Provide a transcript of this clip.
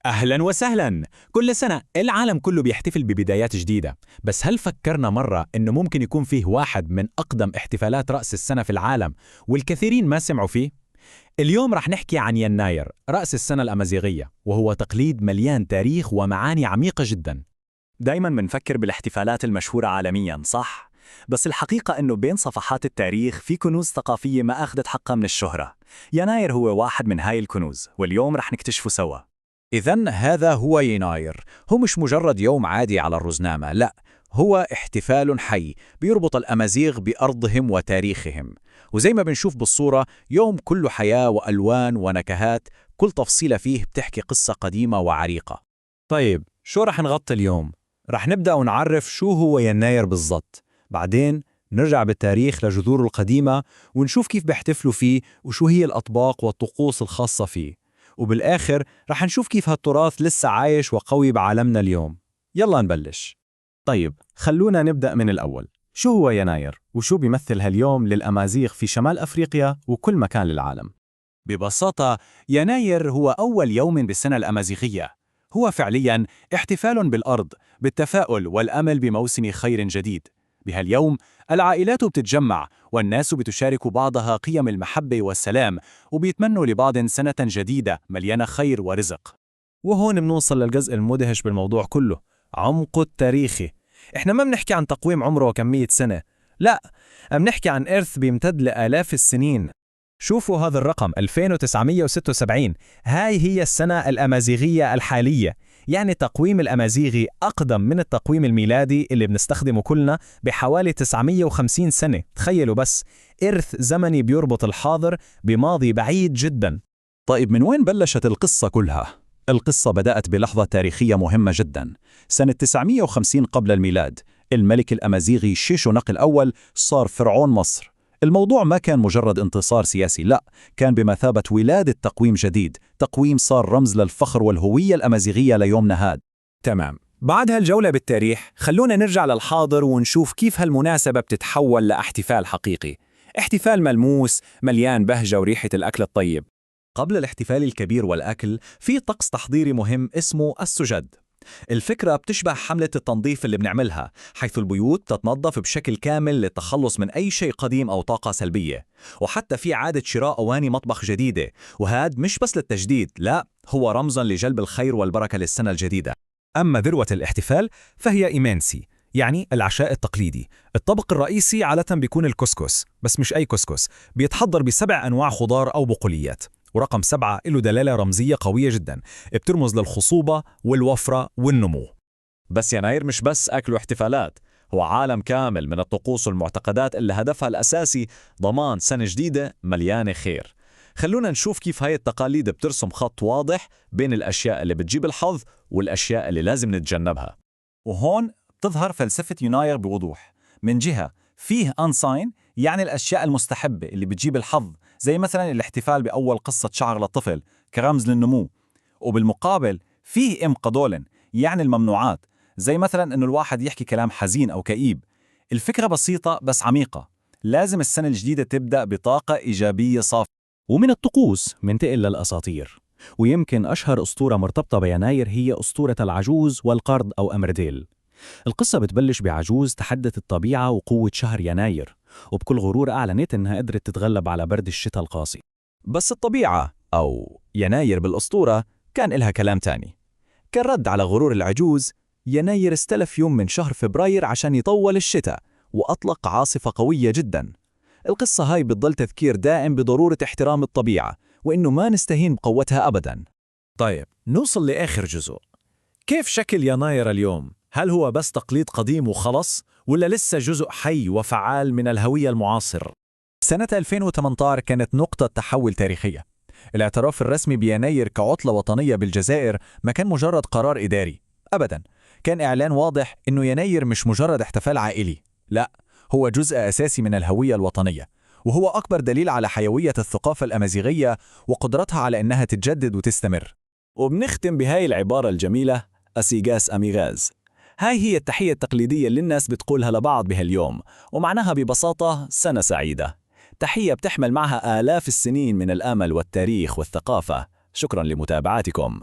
أهلا وسهلا. كل سنة العالم كله بيحتفل ببدايات جديدة، بس هل فكرنا مرة إنه ممكن يكون فيه واحد من أقدم احتفالات رأس السنة في العالم والكثيرين ما سمعوا فيه؟ اليوم رح نحكي عن يناير، رأس السنة الأمازيغية، وهو تقليد مليان تاريخ ومعاني عميقة جدا. دايما منفكر بالاحتفالات المشهورة عالميا، صح؟ بس الحقيقة إنه بين صفحات التاريخ في كنوز ثقافية ما أخذت حقها من الشهرة. يناير هو واحد من هاي الكنوز، واليوم رح نكتشفه سوا. إذا هذا هو يناير. هو مش مجرد يوم عادي على الرزنامة، لا، هو احتفال حي بيربط الأمازيغ بأرضهم وتاريخهم. وزي ما بنشوف بالصورة، يوم كله حياة وألوان ونكهات، كل تفصيلة فيه بتحكي قصة قديمة وعريقة. طيب، شو رح نغطي اليوم؟ رح نبدأ ونعرف شو هو يناير بالضبط، بعدين نرجع بالتاريخ لجذوره القديمة ونشوف كيف بيحتفلوا فيه وشو هي الأطباق والطقوس الخاصة فيه، وبالآخر رح نشوف كيف هالتراث لسه عايش وقوي بعالمنا اليوم. يلا نبلش. طيب، خلونا نبدأ من الأول. شو هو يناير؟ وشو بيمثل هاليوم للأمازيغ في شمال أفريقيا وكل مكان للعالم؟ ببساطة، يناير هو أول يوم بالسنة الأمازيغية. هو فعلياً احتفال بالأرض، بالتفاؤل والأمل بموسم خير جديد. بهاليوم العائلات بتتجمع والناس بتشارك بعضها قيم المحبة والسلام، وبيتمنوا لبعض سنة جديدة مليانة خير ورزق. وهون بنوصل للجزء المدهش بالموضوع كله، عمقه التاريخي. احنا ما بنحكي عن تقويم عمره كم مية سنة، لا، بنحكي عن إرث بيمتد لآلاف السنين. شوفوا هذا الرقم 2976، هاي هي السنة الأمازيغية الحالية. يعني التقويم الأمازيغي أقدم من التقويم الميلادي اللي بنستخدمه كلنا بحوالي 950 سنة. تخيلوا بس، إرث زمني بيربط الحاضر بماضي بعيد جدا. طيب، من وين بلشت القصة كلها؟ القصة بدأت بلحظة تاريخية مهمة جدا. سنة 950 قبل الميلاد، الملك الأمازيغي شيشونق الأول صار فرعون مصر. الموضوع ما كان مجرد انتصار سياسي، لا، كان بمثابة ولادة تقويم جديد، تقويم صار رمز للفخر والهوية الأمازيغية ليومنا هاد. تمام، بعد هالجولة بالتاريخ خلونا نرجع للحاضر ونشوف كيف هالمناسبة بتتحول لاحتفال حقيقي، احتفال ملموس مليان بهجة وريحة الأكل الطيب. قبل الاحتفال الكبير والأكل، في طقس تحضيري مهم اسمه السجد. الفكرة بتشبه حملة التنظيف اللي بنعملها، حيث البيوت تتنظف بشكل كامل للتخلص من أي شيء قديم أو طاقة سلبية. وحتى في عادة شراء أواني مطبخ جديدة، وهاد مش بس للتجديد، لا، هو رمزا لجلب الخير والبركة للسنة الجديدة. أما ذروة الاحتفال فهي إيمانسي، يعني العشاء التقليدي. الطبق الرئيسي عادة بيكون الكسكس، بس مش أي كسكس، بيتحضر بسبع أنواع خضار أو بقوليات، ورقم 7 له دلالة رمزية قوية جدا، بترمز للخصوبة والوفرة والنمو. بس يناير مش بس أكل واحتفالات، هو عالم كامل من الطقوس والمعتقدات اللي هدفها الأساسي ضمان سنة جديدة مليانة خير. خلونا نشوف كيف هاي التقاليد بترسم خط واضح بين الأشياء اللي بتجيب الحظ والأشياء اللي لازم نتجنبها. وهون بتظهر فلسفة يناير بوضوح. من جهة فيه أنساين، يعني الأشياء المستحبة اللي بتجيب الحظ، زي مثلا الاحتفال بأول قصة شعر للطفل كرمز للنمو، وبالمقابل فيه إم قدولن، يعني الممنوعات، زي مثلا إنه الواحد يحكي كلام حزين أو كئيب. الفكرة بسيطة بس عميقة، لازم السنة الجديدة تبدأ بطاقة إيجابية صافية. ومن الطقوس منتقل للأساطير، ويمكن أشهر أسطورة مرتبطة بيناير هي أسطورة العجوز والقرد أو أمرديل. القصة بتبلش بعجوز تحدت الطبيعة وقوة شهر يناير، وبكل غرور أعلنت إنها قدرت تتغلب على برد الشتاء القاسي. بس الطبيعة أو يناير بالأسطورة كان إلها كلام تاني. كالرد على غرور العجوز، يناير استلف يوم من شهر فبراير عشان يطول الشتاء، وأطلق عاصفة قوية جدا. القصة هاي بتضل تذكير دائم بضرورة احترام الطبيعة، وإنه ما نستهين بقوتها أبدا. طيب، نوصل لآخر جزء. كيف شكل يناير اليوم؟ هل هو بس تقليد قديم وخلص، ولا لسه جزء حي وفعال من الهوية المعاصر؟ سنة 2018 كانت نقطة تحول تاريخية. الاعتراف الرسمي بيناير كعطلة وطنية بالجزائر ما كان مجرد قرار إداري أبدا، كان إعلان واضح إنه يناير مش مجرد احتفال عائلي، لا، هو جزء أساسي من الهوية الوطنية، وهو أكبر دليل على حيوية الثقافة الأمازيغية وقدرتها على إنها تتجدد وتستمر. وبنختم بهاي العبارة الجميلة: أسيغاس أميغاز. هاي هي التحية التقليدية اللي الناس بتقولها لبعض بهاليوم، ومعناها ببساطة سنة سعيدة. تحية بتحمل معها آلاف السنين من الأمل والتاريخ والثقافة. شكرا لمتابعتكم.